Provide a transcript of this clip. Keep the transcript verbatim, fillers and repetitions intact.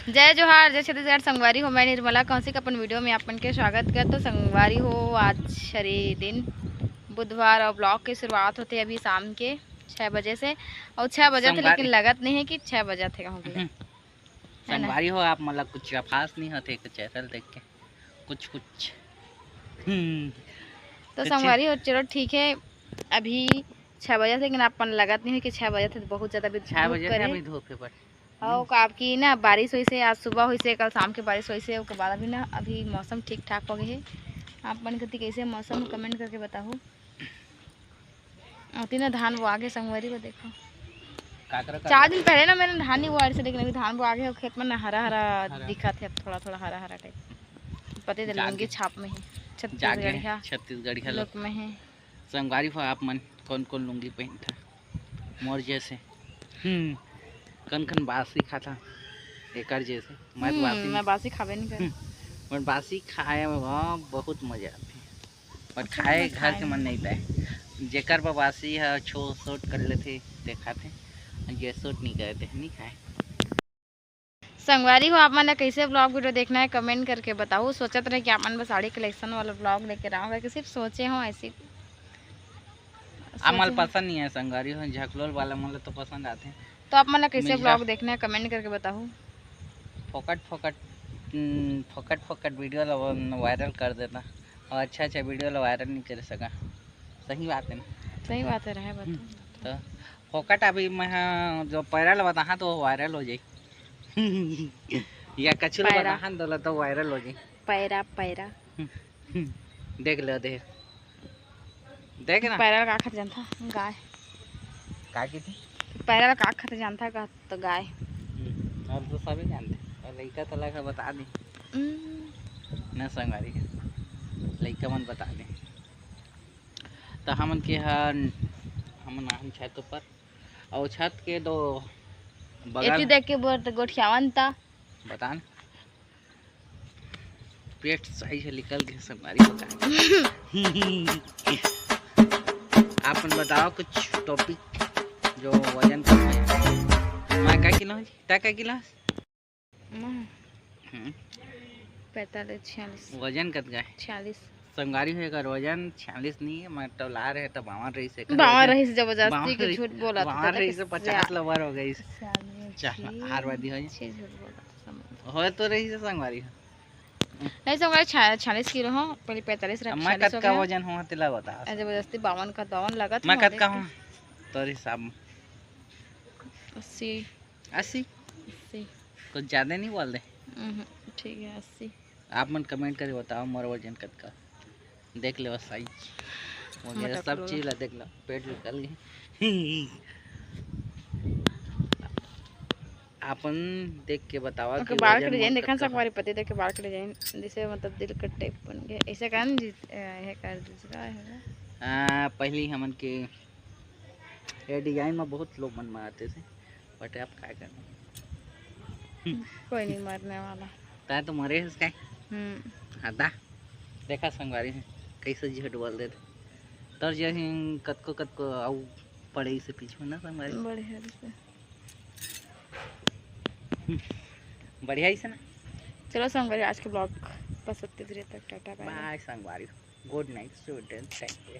जय जोहार, जय छत्तीसगढ़। संगवारी हो, मैं निर्मला कौशिक अपन वीडियो में आप मन के स्वागत करत हों। संगवारी हो, आज हरे दिन बुधवार और ब्लॉग के शुरुआत होथे अभी शाम के छः बजे से, और छः बजे थे संगवारी लेकिन लगत नहीं है कि छः बजे थे कहूँ के। हम्म। है ना? संगवारी हो, आप मन ला कुछ आभास नहीं होथे चैनल देख के, कुछ कुछ। हम्म। तो तो छः संगवारी हो, चलो ठीक है, अभी छः बजे थे लेकिन आप मन लगत नहीं है कि छः बजे थे, बहुत ज़्यादा भी छः धूप बजे थे करे। अभी धूप है, but अउ का आपकी ना बारिश होइस हे, आज सुबह होइस हे, कल शाम के बारिश होइस हे, ओकर बाद अभी ना अभी मौसम ठीक ठाक हो गए हे। आप मन कति कैसे मौसम, कमेंट करके बताहू। अउ तीन धान बोआ गे संगवारी को देखो। काकरा का चार दिन पहले ना मैंने धान नहीं बोआ से, लेकिन अभी धान बोआ गे हे, खेत में ना हरा हरा हरा। दिखत हे, अब थोड़ा थोड़ा हरा हरा टाइप। पते दे जागे। लुंगी छाप में ही, जागे छत्तीसगढ़िया छत्तीसगढ़िया look। Look में ही। संगवारी हो, आप मन कौन कौन लुंगी पहनथा मोर जैसे? हम्म। कन कन बासी खाता एकर जैसे? मैं तो हम्म, बासी मैं बासी खाबे नहीं कर। हम्म। पर बासी खाए में वहाँ बहुत मजा आथे, पर अच्छा, खाए मैं घर खाए के मन नहीं। नहीं पाए। जेकर बा बासी है छो शूट कर लेथे, ते खाथे, जे शूट नहीं करे ते नहीं खाए। संगवारी हो, आप मन ला कैसे ब्लॉग वीडियो देखना है, कमेंट करके बताओ। सोचत रहे कि आप मन बस साड़ी कलेक्शन वाला ब्लॉग लेके रहो, करके सिर्फ सोचे हो ऐसी। आप मन ला सोचे हो। पसंद नहीं है संगवारी हो, झकलोल वाला मन ला तो पसंद आथे। तो आप मन ला कैसे मिल जा। ब्लॉग देखना है, कमेंट करके बताओ। फोकट फोकट, हम्म, फोकट फोकट वीडियो ला वायरल कर देता, और अच्छा अच्छा वीडियो ला वायरल नहीं कर सका। सही बात है ना? सही बात है, रहे बात। हम्म, तो फोकट अभी मैं, हाँ, जो पैरा ला बताहा तो वायरल हो जाए। या कछु ला पैरा। बताहा तो, तो वायरल हो जाए। पैरा, पैरा। देख लो, देख। देख ना। पैरा ला का खाते जानता? गाय। का की थी? पैरा ला का खाते जानता का? तो गाय। हम्म, अब तो सभी जानते। और लइका तो लगा बता दी। हम्म। ना संगवारी। लइका मन बता दे। तो हमन के ह, हमन आहन छत ऊपर। और छत के दो बगल एती देख के बोर तो गोठियावन ता। बता ना। पेट सही से निकल गए संगवारी हो का। आप मन बताओ कुछ टॉपिक जो वजन कम है। मैं का किलो है? तै का किलो है? मैं? हम्म। पैंतालीस, छियालीस। वजन कतका है? छियालीस। संगवारी हो, एकर वजन छियालीस नहीं है, मैं टोला रहे तो बावन रही से। बावन रही से जबरदस्ती बावन के रही, झूठ बोला था, बावन तो रही से कैसे पचास आ-, लवर हो गई। छियालीस, चल, हार वादी हो जाए। छे झूठ बोला था, समझ। हो तो रही से संगवारी हो। नहीं संगवारी, छा-, छियालीस किलो हो, पहले पैंतालीस रख, अब मैं छियालीस हो कतका गया। वजन हो तेला बता। अरे जबरदस्ती बावन का, बावन लगा था मैं कतका हूँ? तोर हिसाब में। अस्सी। अस्सी? अस्सी। कुछ ज़्यादा नहीं बोल दे। हम्म, ठीक है, अस्सी। आप मन कमेंट करके बताओ मोर वजन कतका। देख लो साइज वगैरह सब चीज़ ला देख लो, पेट निकल गए। आपन देख के बतावा कि बाल के डिजाइन देखन सकवारी पति देख के बाल के डिजाइन जैसे मतलब दिल के टाइप बन गए, ऐसे कारण जी, ये कर दूसरा है। हाँ, पहली हमन के ये डिजाइन में बहुत लोग मन मारते थे, but आप काय करना। कोई नहीं मरने वाला। तै तो मरे हस काय? हम्म। हदा। देखा संगवारी है, कैसे झूठ बोल देते। तोर जैसे कतको कतको आऊ पड़े से पीछे ना संगवारी। बढ़िया से। बढ़िया ही से ना। चलो संगवारी, आज के ब्लॉग बस इतने दूर तक। टाटा, बाय। बाय संगवारी। Good night, sweet dreams. Thank you.